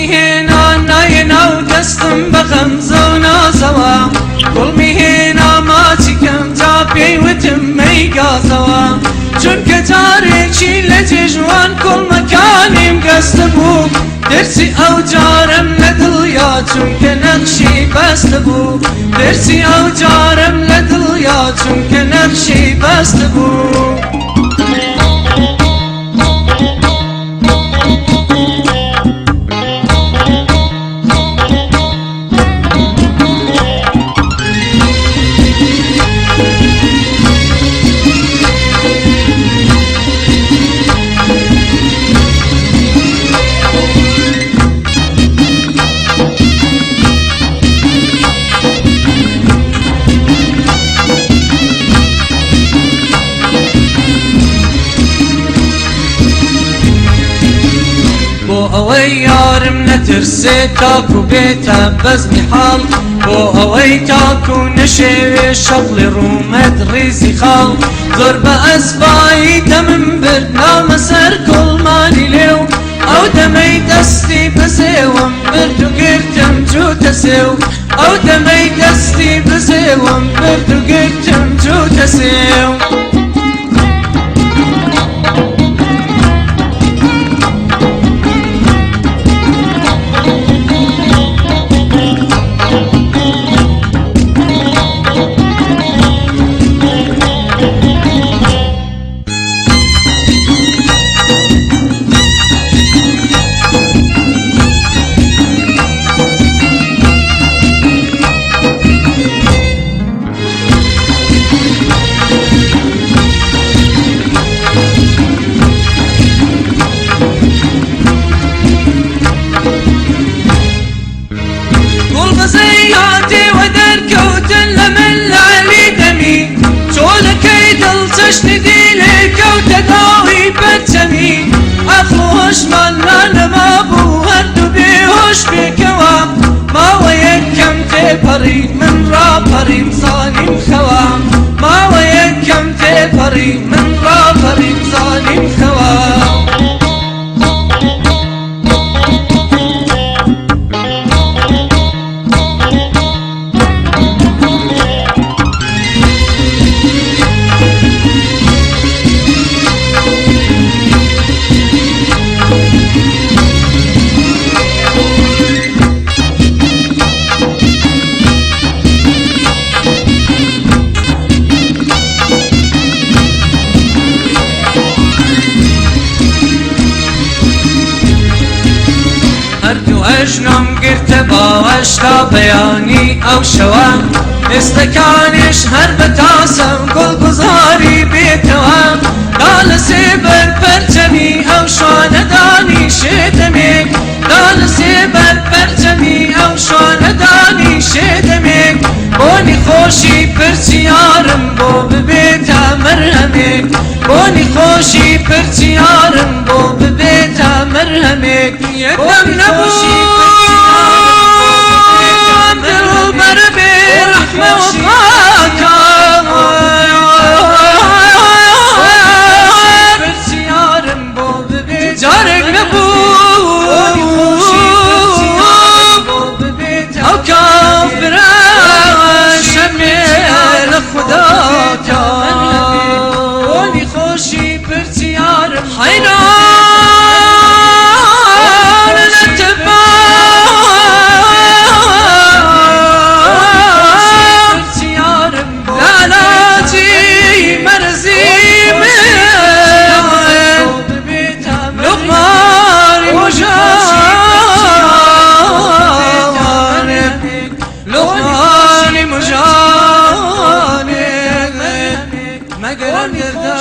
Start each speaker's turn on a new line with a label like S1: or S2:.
S1: کوڵمی هێنا نایە ناو دەستم بە غەمزە و نازەوە، کوڵمی هێنا ماچی کەم جا پێی وتم مەیگازەوە، چونکە جارێکی لە جێژوان کوڵمەکانیم گەستبوو، ترسی ئەو جارەم لە دڵیا چونکە نەخشی بەستبوو، ترسی ئەو جارەم لە دڵیا چونکە نەخشی بەستبوو. بۆ ئەوەی یارم نەترسێت تاکو بێتە بەزمی حاڵ، بۆ ئەوەی تاکو نەشێوێ شەقڵی ڕوومەت ڕیزی خاڵ، زۆر بە ئەسپایی دەمم برد نامە سەر کوڵمانی لێو، ئەو دەمەی دەستی بزێوم برد و گرتم جووتە سێو، ئەو دەمەی دەستی بزێوم برد و گرتم جووتە سێو. گوڵ بەزەیاتی وە دەرکەوتن لە من لەعلی دەمی، چۆلەکەی دڵ چەشنی دیلێ کەوتە داوی پەرچەمی، عەقڵ و هۆشمان لا نەمابوو هەردوو بێهۆش پێکەوە، ماوەیەک کەم تێپەڕی من ڕاپەڕیم زانیم خەوە، ماوەیەک کەم تێپەڕی من ڕاپەڕیم زانیم خەوە. هەردوو ئەژنۆم گرتە باوەش تا بەیانی ئەو شەوە، ئێستەکانیش هەر بە تاسەم گوڵگوزاری بێتەوە، تا لە سێبەر پەرچەمی ئەو شوانە دانیشێ دەمێک، تا لە سێبەر پەرچەمی ئەو شوانە دانیشێ دەمێک، بۆنی خۆشی پرچی یارم بۆ ببێتە مەرهەمێک، بۆنی خۆشی پرچی یارم بۆ ببێتە مەرهەمێک، یەکەم نەبوو دڵبەر بێ ڕەحمە وەفاکە. جارێک نەبوو ئەو کافرە شەرمێ لە خوداکە. حەیران لە تبا لالاجی مەرزی من لوقمانی مژانێ، لوقمانی مژانێ، مەگەر دەردە.